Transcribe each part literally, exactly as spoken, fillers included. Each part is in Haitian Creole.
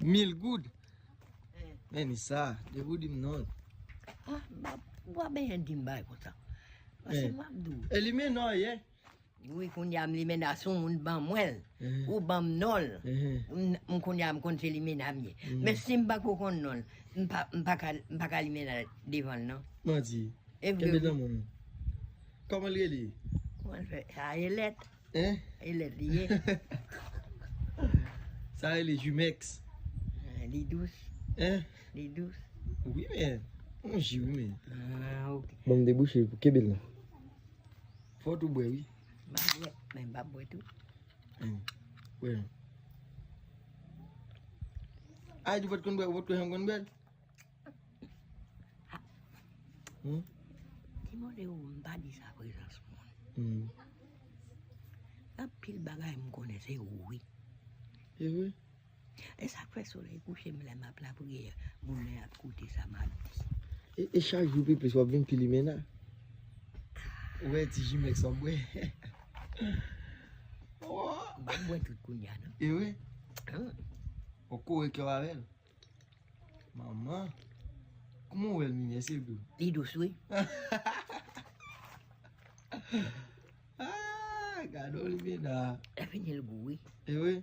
Mil goud. Men ni sa, depi w di m non. Ah, m ap, w ap benyen di m bagay konsa. Paske m ap di w. E limena w ye? Wi, kounye a m limena, si yon moun ban mwen l, ou ban m non l. M, m kounye a m konn se limena m ye. Men si m pa ko konn non l, m pa, m pa ka, m pa ka limena devan l non. Manti. E vre. Kenbe wi. Nan men w. Kòman l rele? Kòman l fè? Sa e lèt. Hein? E lèt li ye. Sa rele Jumex. Ah, li dous. Hein? Li dous. Wi, men. Yon ji, wi, men. Ah, ok. Bon, m debouche pou kenbe l la. Fò w tou bwè, wi. M pa bwè, men m pa bwè tou. Hmm. Bwè. Ay, di w pa t konn bwè, w pa t konn janm konn bwè l? Hmm? Ti mande ou, m pa di sa prezans moun. Hmm. Anpil bagay m konnen se ou wi. E vre? E sa k fè solèy kouche m lè m ap lapriyè, moun nan ap koute sa m ap di. E, e chak jou pi plis w ap vin pi limena. Ou wè ti Jimex w ap bwè. M ap bwè tout kounye a non. E vre? Hmm. Ou kore kè w avè l. Manman. Kouman w wè l, Mimi? Èske l dou? Li dous wi. Ah, gade w, Limena. Lè fini l gou wi. E wi?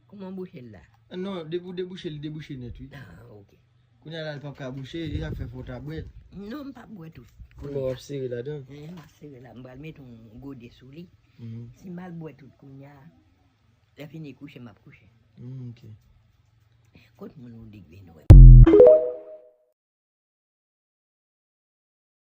Kouman bouche l la? Non, depi w debouche, li debouche nèt wi. Ah, ok. Kounye a la, li p ap ka bouche, e sa k fè fò w ta bwè l. Non, m p ap bwè tout. Kouman w ap sere ladan? Eh, m ap sere la, m pral mete yon gode sou li. Si m al bwè tout kounye a, lè fini kouche, m ap kouche. Hmm, ok. Kot moun ou di k vin wè m?